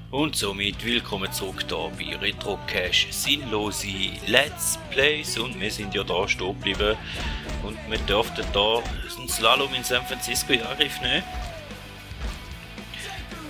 Und somit willkommen zurück da bei Retro Cache Sinnlose Let's Plays, und wir sind ja da stehen geblieben und wir dürften da einen Slalom in San Francisco in Angriff nehmen.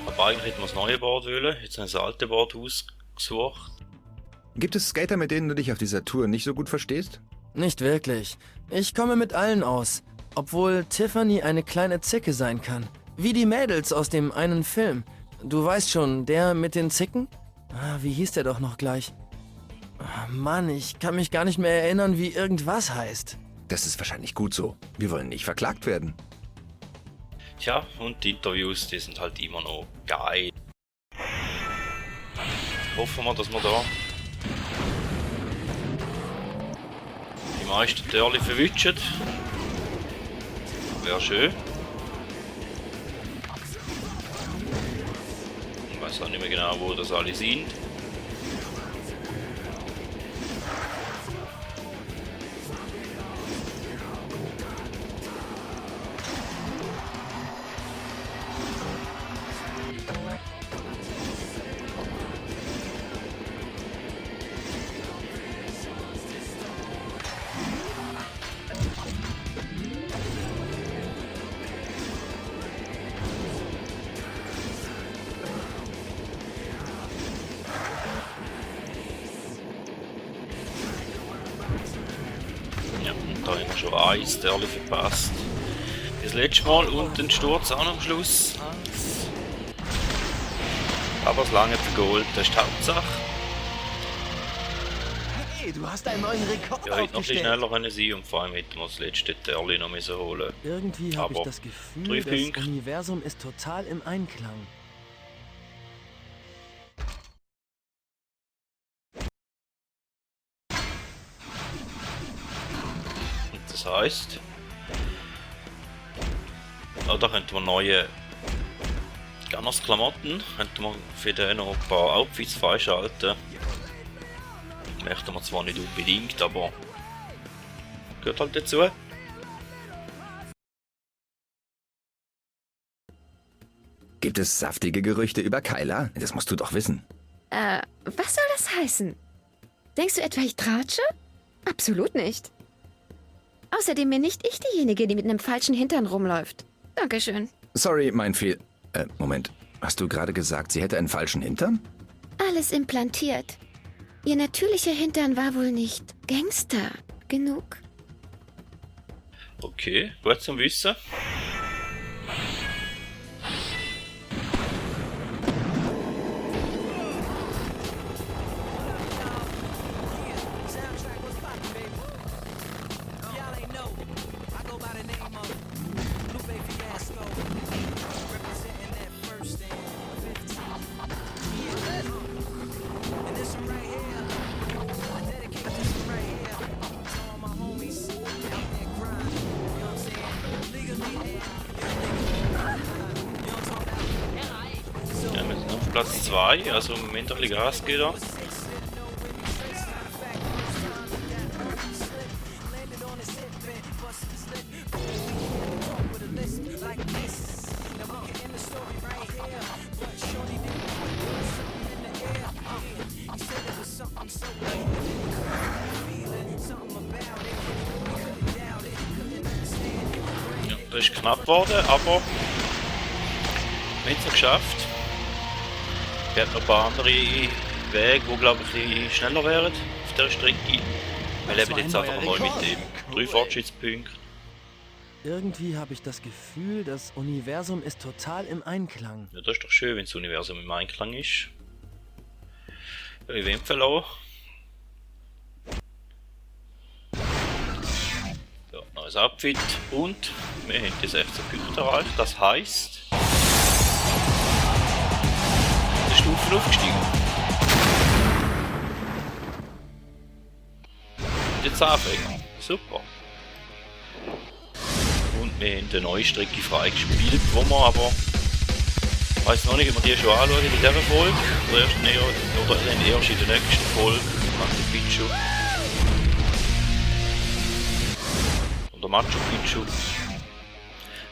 Aber eigentlich hätten wir das neue Board wollen, jetzt haben wir das alte Board ausgesucht. Gibt es Skater, mit denen du dich auf dieser Tour nicht so gut verstehst? Nicht wirklich. Ich komme mit allen aus. Obwohl Tiffany eine kleine Zicke sein kann. Wie die Mädels aus dem einen Film. Du weißt schon, der mit den Zicken? Wie hieß der doch noch gleich? Mann, ich kann mich gar nicht mehr erinnern, wie irgendwas heißt. Das ist wahrscheinlich gut so. Wir wollen nicht verklagt werden. Tja, und die Interviews, die sind halt immer noch geil. Hoffen wir, dass wir da die meisten Törli verwischen. Wäre schön. Ich weiß auch nicht mehr genau, wo das alle sind. Ja, und da haben wir schon eins Törli verpasst. Das letzte Mal und den Sturz auch noch am Schluss. Aber es lange vergolt, das ist die Hauptsache. Hey, du hast einen neuen Rekord Ja, hätte noch ein bisschen schneller können sein und vor allem hätten wir das letzte Törli noch müssen holen. Irgendwie habe ich Aber das 3 Gefühl, das Punkte. Universum ist total im Einklang. Und das heisst, da könnten wir neue Gunners Klamotten, könnten wir für den noch ein paar Outfits freischalten. Möchten wir zwar nicht unbedingt, aber gehört halt dazu. Gibt es saftige Gerüchte über Kyla? Das musst du doch wissen. Was soll das heißen? Denkst du etwa, ich tratsche? Absolut nicht. Außerdem bin nicht ich diejenige, die mit einem falschen Hintern rumläuft. Dankeschön. Sorry, mein Fehl... Moment. Hast du gerade gesagt, sie hätte einen falschen Hintern? Alles implantiert. Ihr natürlicher Hintern war wohl nicht Gangster genug. Okay, gut zum Wissen. Ja, wir sind auf Platz 2, also im Moment ein bisschen Gas geht da. Ja, das ist knapp geworden, aber wir haben es noch geschafft. Wir haben noch ein paar andere Wege, die glaube ich ein bisschen schneller wären auf dieser Strecke. Wir leben jetzt einfach mal mit dem 3 Fortschrittspunkten. Irgendwie habe ich das Gefühl, das Universum ist total im Einklang. Ja, das ist doch schön, wenn das Universum im Einklang ist. Event verloren. Ja, neues Outfit und wir haben die 16 Punkte erreicht. Das heisst, eine Stufe aufgestiegen. Und jetzt Anfänger. Super. Und wir haben eine neue Strecke freigespielt, wo wir aber... Ich weiss noch nicht, ob wir die schon anschauen in dieser Folge. Oder erst in der nächsten Folge nach dem Pichu. Und der Machu Picchu.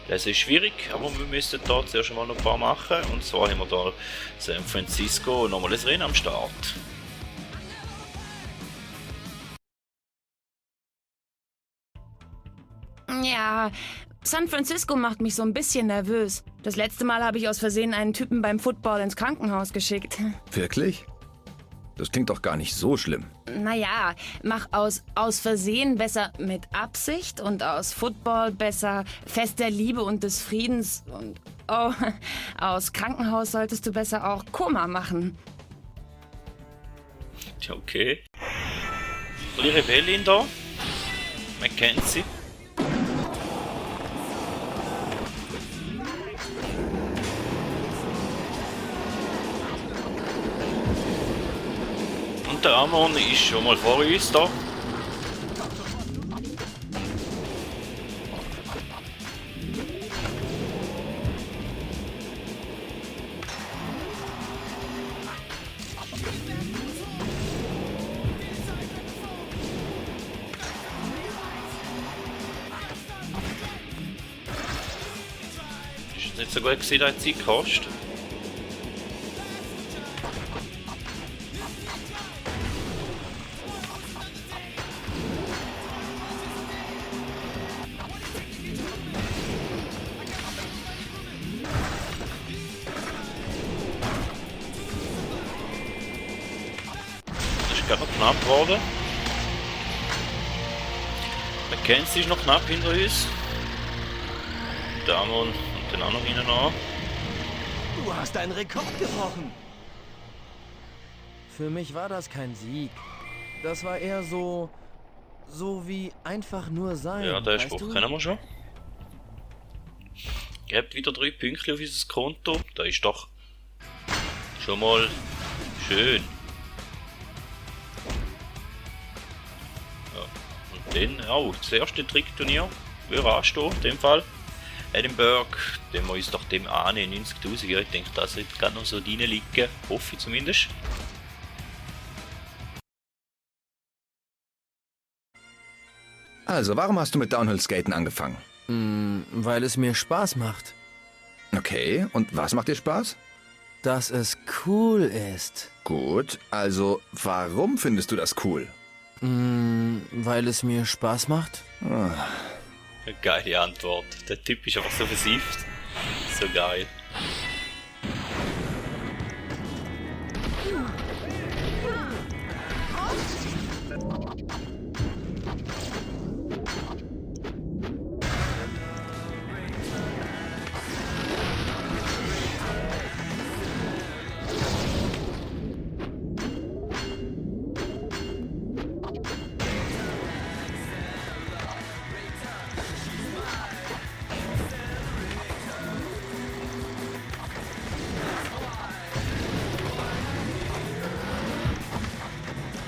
Das ist schwierig, aber wir müssen da zuerst mal noch ein paar machen. Und zwar haben wir da San Francisco nochmal ein Rennen am Start. Ja, San Francisco macht mich so ein bisschen nervös. Das letzte Mal habe ich aus Versehen einen Typen beim Football ins Krankenhaus geschickt. Wirklich? Das klingt doch gar nicht so schlimm. Naja, mach aus Versehen besser mit Absicht und aus Football besser Fest der Liebe und des Friedens und oh, aus Krankenhaus solltest du besser auch Koma machen. Ja, okay. Die Rebellin da. Man kennt sie. Und der Amon ist schon mal vor uns da. Ist nicht so gut gewesen, dass Zeit gekostet. Das ist gerade noch knapp geworden. Mackenzie ist noch knapp hinter uns. Der Amon und den anderen hinten an. Du hast einen Rekord gebrochen. Für mich war das kein Sieg. Das war eher so wie einfach nur sein. Ja, den weißt Spruch du? kennen wir schon. Ihr habt wieder 3 Pünktchen auf unser Konto. Das ist doch schon mal schön. Ja. Und dann auch das erste Trickturnier würde anstehen, in dem Fall. Edinburgh, den wir uns doch dem annehmen, 90.000. Ja, ich denke, das wird gerade noch so reinliegen. Hoffe ich zumindest. Also, warum hast du mit Downhill-Skaten angefangen? Weil es mir Spaß macht. Okay, und was macht dir Spaß? Dass es cool ist. Gut, also, warum findest du das cool? Weil es mir Spaß macht. Eine geile Antwort. Der Typ ist einfach so versieft. So geil.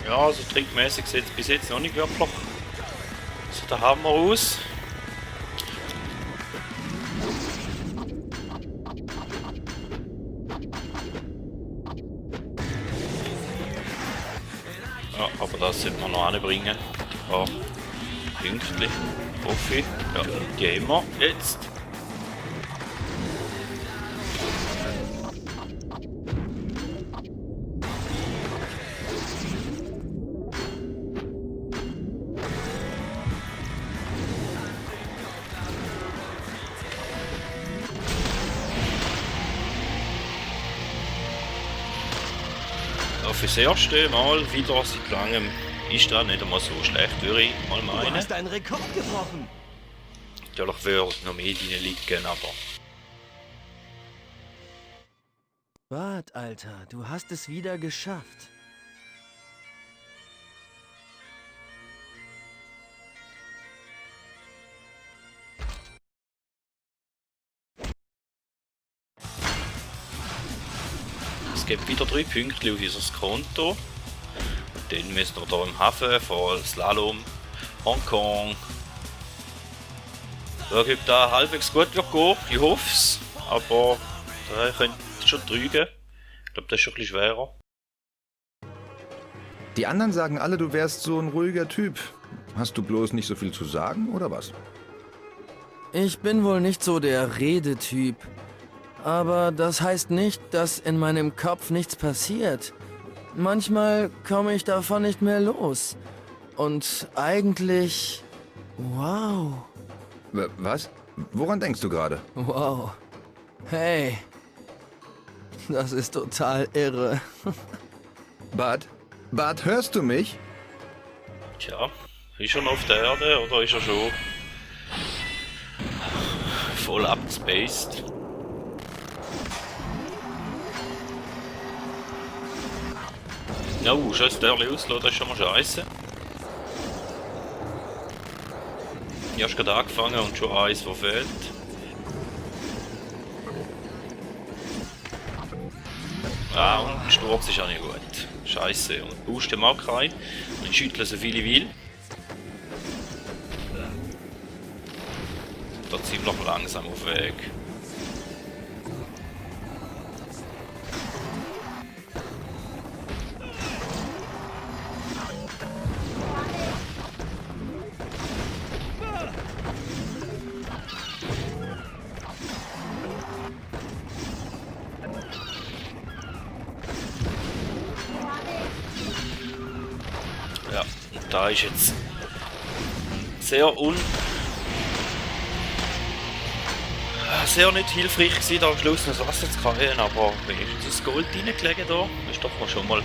Ja, also trickmäßig sieht es bis jetzt noch nicht wirklich so der Hammer aus. Ja, aber das sollte man noch anbringen. Ja, pünktlich. Hoffe ich. Ja, die haben wir jetzt. Für das erste Mal wieder seit langem ist das nicht einmal so schlecht, würde ich mal Du meinen. hast einen Rekord gebrochen. Natürlich würde noch mehr drin liegen, aber Wart, Alter, du hast es wieder geschafft. es gibt wieder 3 Punkte auf unser Konto. Und dann müssen wir hier im Hafen von Slalom, Hongkong. Schauen, ob das halbwegs gut wird gehen. Ich hoffe es. Aber da könnte schon trügen. Ich glaube, das ist schon ein bisschen schwerer. Die anderen sagen alle, du wärst so ein ruhiger Typ. Hast du bloß nicht so viel zu sagen, oder was? Ich bin wohl nicht so der Redetyp. Aber das heißt nicht, dass in meinem Kopf nichts passiert. Manchmal komme ich davon nicht mehr los. Und eigentlich... Wow. Was? Woran denkst du gerade? Wow. Hey. Das ist total irre. Bart? Bart, hörst du mich? Tja, ist er noch auf der Erde oder ist er schon voll abgespaced? Ja, schon das Dörrli auslassen, das ist schon mal scheiße. Ich hast gerade angefangen und schon eins verfehlt. Ah, und ein Sturz ist auch nicht gut. Scheiße. Und baust den Mark rein und schütteln so viele will. Da ziemlich langsam auf Weg. Ja, und da ist jetzt sehr nicht hilfreich gewesen, da am Schluss noch das Wasser zu kriegen, aber wenigstens das Gold reingelegen da. Das ist doch mal schon mal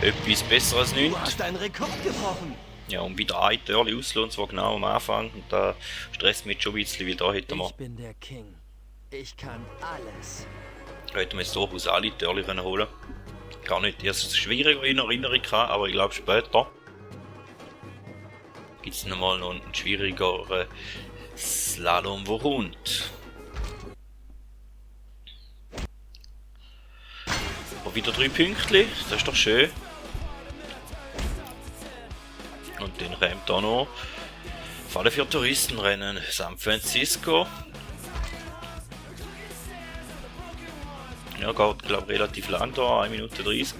etwas besser als Du nichts. hast einen Rekord gebrochen. Ja, und wieder ein Törli auslassen, und zwar genau am Anfang. Und da stresst mich schon ein bisschen, weil da hätten wir, Ich bin der King. Ich kann alles. jetzt durchaus alle Törli können holen. Gar nicht erst schwieriger in Erinnerung gehabt, aber ich glaube später gibt es nochmal noch einen schwierigeren Slalom, wo kommt. Aber wieder 3 Pünktchen, das ist doch schön. Und den rennt da noch Falle für Touristenrennen San Francisco. Ja, geht glaube relativ lang da, 1 Minute 30.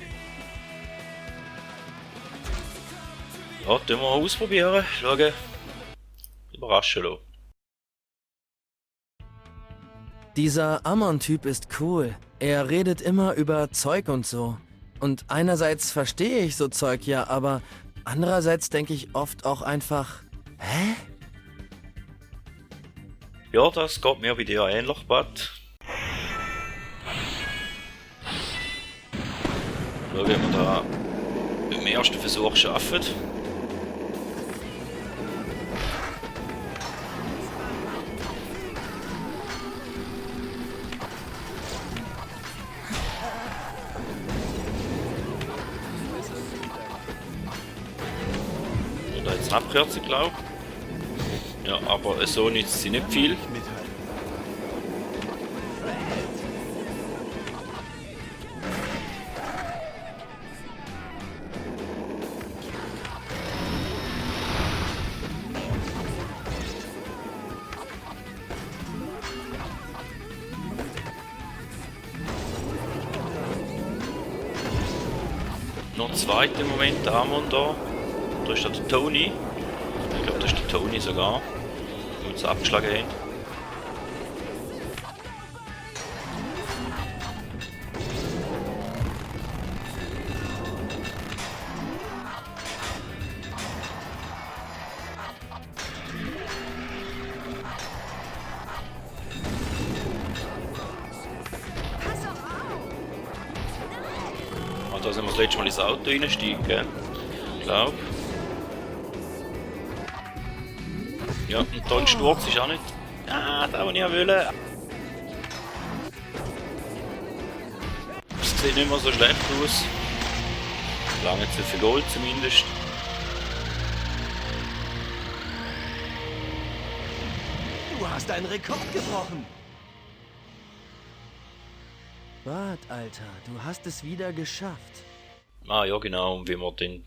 Ja, tun wir mal ausprobieren, schauen, überraschen lassen. Dieser Amon-Typ ist cool. Er redet immer über Zeug und so. Und einerseits verstehe ich so Zeug ja, aber andererseits denke ich oft auch einfach, hä? Ja, das geht mir bei dir ähnlich, Bad. Schauen, wie wir da beim ersten Versuch schaffen. Da jetzt eine Abkürzung, glaube ich. Ja, aber so nützt sie nicht viel. Noch ein zweiter Moment, Amon da. Da ist der Tony. Ich glaube, das ist der Tony sogar. Der uns abgeschlagen hat. Da sind wir das letzte Mal ins Auto reingestiegen, gell? Ich glaube. Ja, und da ein Sturz ist auch nicht. Ah, da, wo ich wollte. Es sieht nicht mehr so schlecht aus. Lange zu viel Gold zumindest. Du hast einen Rekord gebrochen. Bart, Alter, du hast es wieder geschafft. Ah ja, genau. Und wenn man dann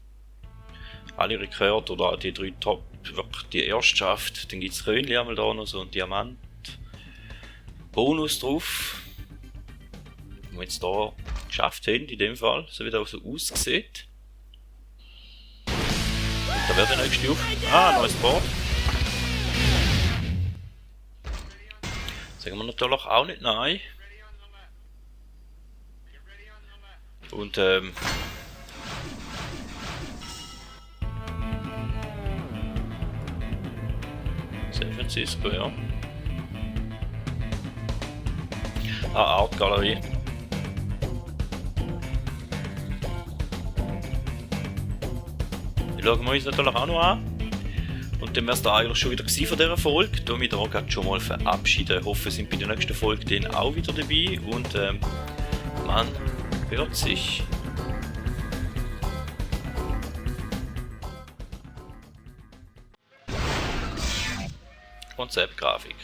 alle Rekorde oder die 3 Top wirklich die erste schafft, dann gibt es Krönchen einmal da noch so einen Diamant. Bonus drauf. Und wenn jetzt da geschafft haben, in dem Fall, so wie das auch so aussieht. Und da wird der nächste auf. Ah, neues Board. Sagen wir natürlich auch nicht nein. Und San Francisco, ja. Art Galerie. Die schauen wir uns natürlich auch noch an. Und dann wäre es da eigentlich schon wieder gewesen von dieser Folge. Da mich da gerade schon mal verabschieden. Ich hoffe, Sie sind bei der nächsten Folge dann auch wieder dabei. Und man hört sich. Konzeptgrafik.